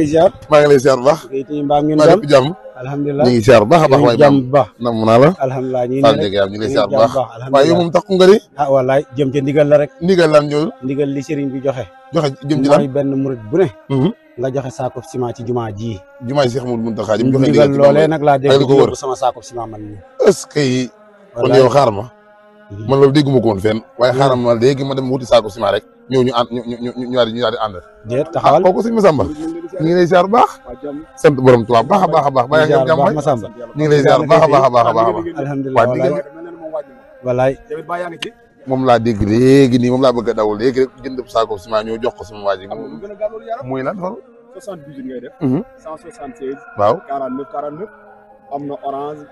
ziar maa ngi lay ziar bu baax. mbaa ngeen maa lépp jàmm. alhamdulilah ñu ngi ziar bu baax a baax. waaye jàmm bu baax nam naa la. alhamdulilah ñu Fall Ndiaye ñu ngi lay ziar bu baax. waaye yow moom tax ku nga di. ah wallaay jëm ca ndigal la rek. ndigal lan ñëw. ndigal li sëriñ bi joxe jëm ci lan mooy benn murit bu ne nga joxe saako ciment ci jumaa ji. jumaa ji Cheikh Mouhamadou Mountakha jëm joxe ndigal loolee nag laa dégg ko wër sama saako ciment man nii. est-ce que kon yow xaar ma man loolu dégguma ko woon fenn waaye xaaral ma léegi ma dem wuti saako ciment rek ñëw ñu ànd ñu daal di ànd. déet taxawal kooku sëñ Massamba ñu ngi lay ziar bu baax. sant borom Tuubaa baax a baax a baax. bàyyi nga jàmm waay Massamba ñu ngi lay ziar bu baax a baax a baax a baax. alhamdulilah walaay moom laa dégg léegi nii moom laa bëgg a daw léegi rek jënd saako ciment ñëw jox ko sama waa ji muy lan xool 78 ngay def 176 waaw 49 49 am na orange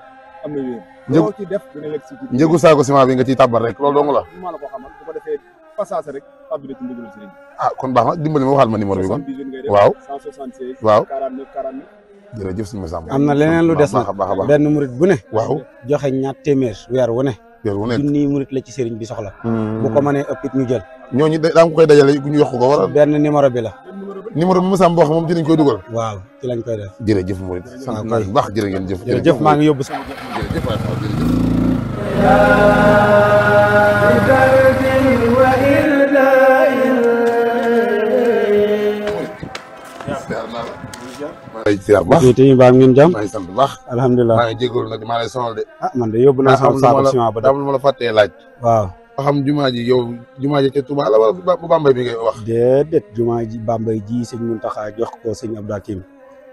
am na wéer njëgu ci def dina lekk si njëgu saako ciment bi nga ciy tàbbal rek loolu dong la maa la ko xamal bu ko defee passage rek tabbi ci ndigalu sëriñ ah kon baax na dimbali ma waxal ma numéro bi kon 78 ngay def waaw 176 waaw 49 49 jërëjëf sëñ Massamba am na leneen lu des nag benn murit bu ne waaw joxe ñaar téeméer weer wu ne weer wu nekk junniy murit la ci sëriñ bi soxla bu ko mënee ëpp it ñu jël ñooñu daa ko koy dajale ñu yokk ko wala benn numéro bi la numéro bi Massamba wax moom dinañ koy dugal waaw ci lañ koy def jërëjëf murit sant naa bu baax jërë ngeen jëf jërëjëf maa ngi yóbbu sama jërëjëf waay jërëjëf maa ngi ziar bu baax te ñu baa ngeen jàmm maa ngi sant bu baax alhamdulilah maa ngi jégalu nag maa lay sonal de ah man de yóbbu naa sama saako ciment ba daa lu ma la fàttee laaj waaw ba xam jumaa ji yow jumaa ji ca Touba la wala bu Bambey bi ngay wax déedéet jumaa ji Bambey ji sëñ Mountakha jox ko sëñ Abdou Hakim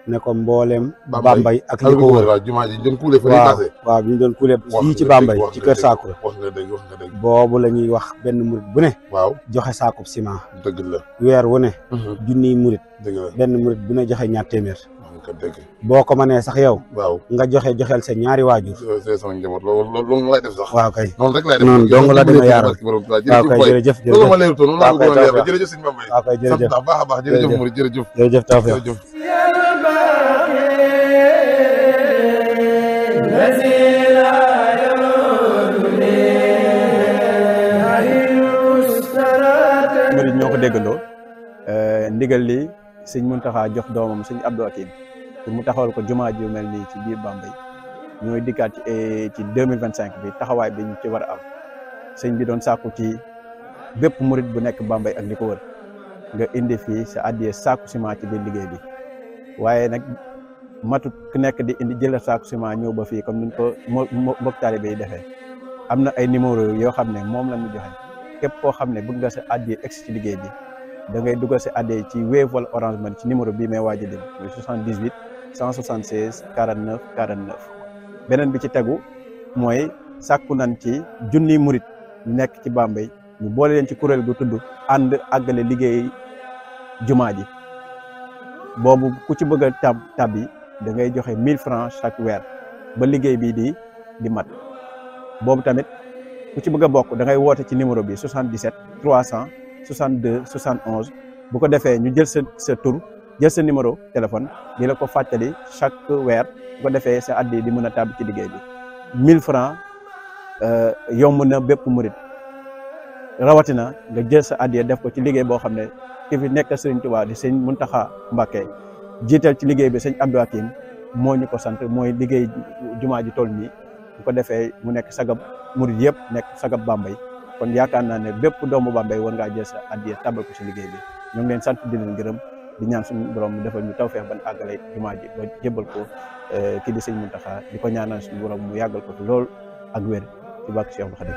ne ko mbooleem Bambey ak li ko wër waaw jumaa ji doon kuule fa ni passé waaw bi ñu doon kuule fii ci Bambey ci kër Sakura wax nga dëgg wax nga dëgg boobu la ñuy wax benn murit bu ne waaw joxe saakub ciment dëgg la weer wu ne junniy murit dëgg la benn murit bu ne joxe ñaar téeméer wax nga dëgg boo ko mënee sax yow waaw nga joxeel sa ñaari waajur c'est sama njaboot loolu lay def sax waaw kay noonu rek lay def noonu dong la dina yaaral waaw kay jërëjëf loolu ma leerutoon noonu laa bëggoon leeral jërëjëf sëñ Bambey waaw kay jërëjëf sant baax a baax jërëjëf murit jërëjëf jërëjëf tawfeex jërëjëf murit ñoo ko déggandoo ndigal li sëñ Mountakha jox doomam sëñ Abdou Hakim pour mu taxawal ko jumaa ji mel nii ci biir Bambey ñooy dikkaat ci 2025 bi taxawaay bi ñu ci war a am sëñ bi doon sàkku ci bépp murit bu nekk Bambey ak li ko wër nga indi fii sa addiye sàkku ciment ci biir liggéey bi waaye nag matut ku nekk di indi jël sàkku ciment ñëw ba fii comme niñ ko mbokk taalibe yi defee am na ay numéro yoo xam ne moom la ñu joxe képp koo xam ne bëgg nga sa addiye egsi ci liggéey bi da ngay dugal sa addiye ci Wave wala Orange Money ci numéro bii may waaj a dem muy 78 176 49 49 beneen bi ci tegu mooy sàkku nañ ci junniy murit ñu nekk ci Bambey ñu boole leen ci kuréel gu tudd ànd àggale liggéey jumaa ji boobu ku ci bëgg a tabbi da ngay joxe 1000 francs chaque weer ba liggéey bii di mat boobu tamit ku ci bëgg a bokk da ngay woote ci numéro bi 77 300 62 71 bu ko defee ñu jël sa tur jël sa numéro téléphone di la ko fàttali chaque weer bu ko defee sa addi di mën a tàbbi ci liggéey bi 1000 francs yomb na bépp murit rawatina nga jël sa addi def ko ci liggéey boo xam ne ki fi nekk Sëriñ Tuubaa di sëñ Mountakha Mbacké jiital ci liggéey bi sëñ Abdou Hakim moo ñu ko sant mooy liggéey jumaa ji toll nii bu ko defee mu nekk sagab murit yëpp nekk sagab Bambey kon yaakaar naa ne bépp doomu Bambey war ngaa jël sa addiya tabal ko si liggéey bi ñoo ngi leen sant di leen gërëm di ñaan suñu borom mu defal ñu tawfeex ban àggale jumaa ji ba jébbal ko kii di sëñ Mountakha di ko ñaanal suñu borom mu yàggal ko fi lool ak wér ci bàkk Cheikh Khadim